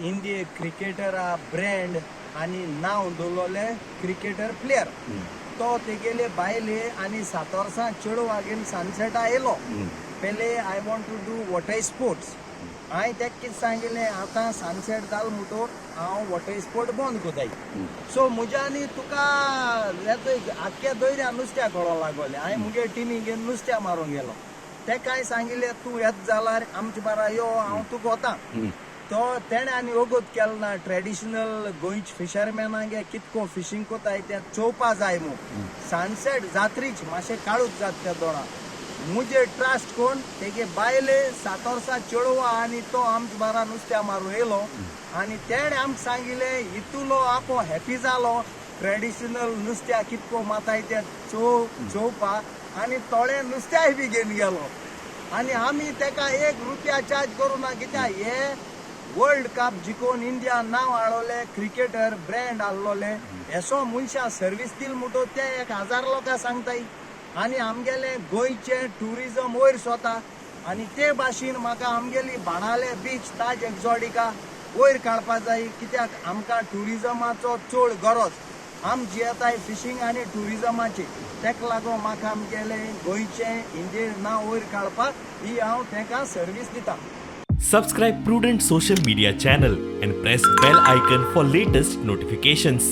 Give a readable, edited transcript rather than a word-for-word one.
इंडिये क्रिकेटरा brand आनी नांव दवरलेले क्रिकेटर प्लेयर. तो तेगेले बायले आनी 7 वर्सां चेडवा घेवन सनसेटा येयलो. पेले I want to do water sports. हांवें तेका कितें सांगिल्लें, आतां सनसेट जालो म्हणटोर हांव वॉटर स्पोर्ट बंद कोताय. सो म्हज्यानी तुका आख्ख्या दर्या नुस्त्याक कळोंक लागोलें. हांवें मुगे टिमी घेवन नुस्त्या मारूंक गेलो. तेका हांवें सांगिल्लें, तूं येता जाल्यार आमचे बारा यो, हांव तुका वता. तो तेणें आनी वगत केलो ना. ट्रेडिशनल गोंयचे फिशरमॅनांगे कितको फिशींग कोताय तें चोवपा जाय मू. सनसेट जात्रीच मातशें काळूच जाता त्या दोळा. मुजेर ट्रस्ट कोण तेगे बायले, 7 वर्सां चेडवा आनी तो आमचे बारा नुस्त्या मारूं येयलो आनी तेणें आमकां सांगिल्लें. इतुलो आपूण हॅपी जालो ट्रेडिशनल नुस्त्या कितको माताय तें चोवपा आनी थोडे नुस्त्याय बी घेवन गेलो. आनी आमी तेका 1 रुपया चार्ज करूं ना, कित्याक हे वर्ल्ड कप जिखोवन इंडिया नांव हाडवले, क्रिकेटर ब्रँड आहलोले. येसो मनशां सर्वीस दिल म्हणटो ते 1000 लोकां सांगताय आनी आमगेले गोंयचें ट्युरिजम वयर सोता. आनी ते भाशेन म्हाका आमगेली बाणाले बीच, ताज एक्झॉटिका वयर काडपा जाय, कित्याक आमकां ट्युरिजमाचो चड गरज. आम जियेताय फिशींग आनी ट्युरिजमाची. तेका लागून म्हाका आमगेले गोंयचें इंडिये नांव वयर काडपाक ही हांव तेका सर्वीस दिता. Subscribe Prudent Social Media channel and press bell icon for latest notifications.